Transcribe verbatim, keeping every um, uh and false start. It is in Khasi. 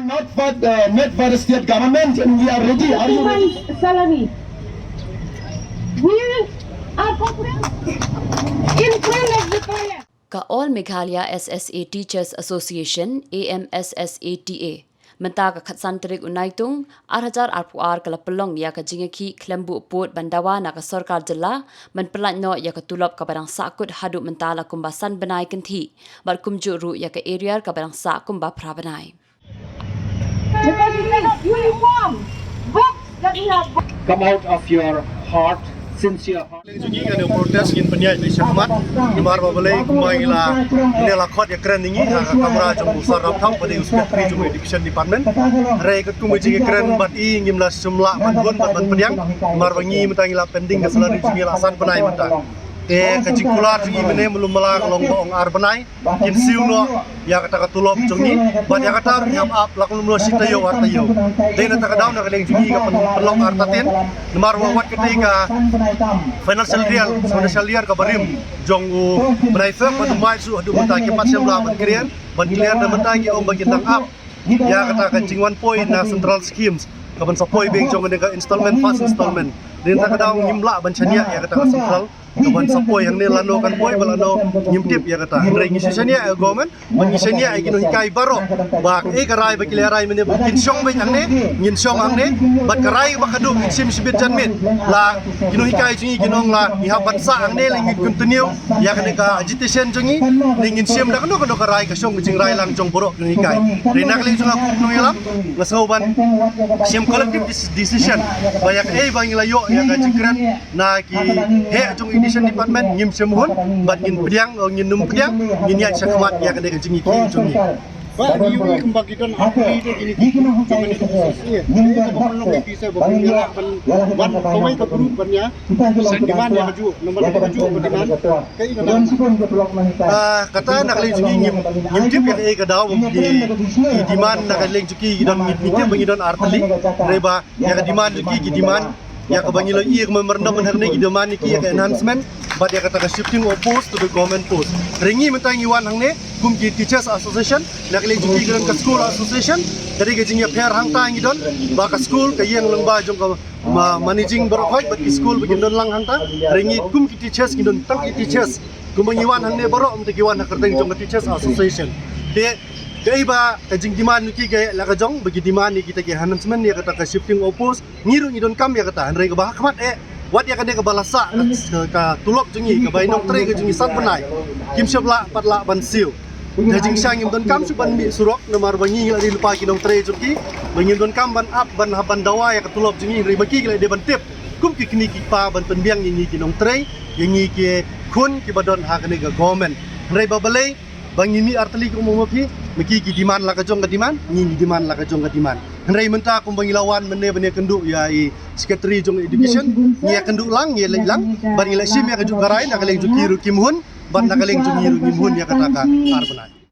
Not for the, not for the state government, and we are ready. Are you ready? Salary. We are confident in front of the fire. Ka All Meghalaya S S A Teachers Association, A M S S A T A, mynta ka khatsan tarik u Naitung, ar hajar arphew ar, ka la pynlong ïa ka jingïakhih khlem buh pud ban dawa na ka sorkar jylla ban pyllait noh ïa ka tulop kaba dang sahkut haduh mynta la kumba san bnai kynthih, bad kumjuh ruh ïa ka arrear kaba dang sah kumba phra bnai. Because we cannot uniform books that we have. Come out of your heart, sincere heart. Jong ngi, kane protest ngin pynïaid beit shakhmat. Namar ba balei kumba ngi la, ngi la khot ïakren ïa ngi ha ka kamra jong u Sir Ramthap, ba dei u Secretary jong u Education Department. Hynrei katkum ka jingïakren bad i, ngim la shym lah ban hun bad ban pdiang. Namar ba ngi mynta ngi la pending ka salary jong ngi la san bnai mynta. Te ka jingkular jong ngi mynne mlum mala ka long ba ong ar bnai kin siew noh ïa kata ka tulop jong ngi, bad ïa kata ruh ngi hap ap la ka lum noh shi taïew ar taïew. Dei na kata ka daw na ka liang jong ngi ka pyn-, pynlong artatien, namar ba wat katei ka financial year, financial year kaba rim jong u bnai Feb bad u March ruh haduh mynta kim pat shym lah ban clear, ban clear, na mynta ngi ong ba kin dang ap ïa kata ka jingwan poi na central schemes, kaban sa poi biang jong kane ka installment, first installment. Dei na kata ka daw ngim lah ban shaniah ïa kata ka central kaban sa poi hangne, lano kan poi bad lano ngim tip ïa kata. Hynrei ngi shu shaniah ïa government, bad ngi shaniah ïa ki nonghikai baroh ba kaei ka rai ba ki la rai mynne ba kin shong beit hangne, ngin shong hangne. Bad ka rai ba ka duk ngin shim shibit janmiet. La ki nonghikai jong ngi kin ong la ngi hap ban sah hangne, la ngin continue ïa kane ka agitation jong ngi. Ngi ngin shim da kano kano ka rai ka shong, ka jingrai lang jong baroh ki nonghikai. Hynrei na ka liang jong nga kum u nongïalam, nga sngew ban shim collective dec-, decision ba ïa kaei ba ngi la ïoh ïa ka jingkren na ki heh jong Education Department, ngim shym hun bad ngin pdiang, o ngin nym pdiang, ngin ïaid shakhmat ïa kane ka jingïakhih jong ngi. Ba ngi ïohi kumba ki don artylli te kine ki jong kane ka S S A. Te ka ba pynlong ïa phi sa ba phi ïa lah ban wan kawei ka group ban ïa demand ïa kajuh, namar ïa kajuh ka demand. Kaei ka demand? Ah, kata na ka liang jong ngi ngim, ngim tip ïa kaei ka daw ki, ki demand na ka liang jong ki, ki don, ngi, ngi tip ba ngi don artylli. Hynrei ba ïa ka demand jong ki, ki demand ïa kaba ngi la ïohi ka memorandum hangne, ki demand ïa ki ïa ka enhancement bad ïa kata ka shifting of post to the government post. Hynrei ngi mynta ngi wan hangne kum ki teachers association, na ka liang jong ki ki don ka school association. Ka dei ka jingïapher hangta ngi don ba ka school ka ïeng lyngba jong ka ma-, managing baroh khoit bad ki school ba kin don lang hangta. Hynrei ngi kum ki teachers ngi don tang ki teachers. Kumba ngi wan hangne baroh mynta ki wan ha kyrteng jong ka teachers association. Te kaei ba ka jingdemand ki, ka la ka jong ba ki demand ïa kita ki enhancement ïa kata ka shifting of post. Ngi ruh ngi donkam ïa kata, hynrei kaba ha khmat eh, wat ïa kane kaba la sah ka, ka tulop jong ngi, kaba i nongtrei ka jong ngi san bnai, kim shym lah pat lah ban siew. Te jingshisha ngim donkam shuh ban mih surok, namar ba ngi ngi la dei lypa ki nongtrei jong ki, ba ngim donkam ban ap, ban hap ban dawa ïa ka tulop jong ngi, hynrei ba ki ki la dei ban tip kum ki kmie ki kpa ban pynbiang ïa ngi ki nongtrei, ïa ngi ki khun kiba don ha kane ka government. Hynrei ba balei ba ngi mih artylli kum u ma phi, ma ki ki demand la ka jong ka demand, ngi ngi demand la ka jong ka demand. Hynrei mynta kumba ngi la wan mynne ban ïakynduh ïa i Secretary jong Education, ngi ïakynduh lang, ngi leit lang, bad ngi la shim ïa kajuh ka rai, na ka liang jong ki ruh kim hun, bad na ka liang jong ngi ruh ngim hun ïa kata ka ar bnai.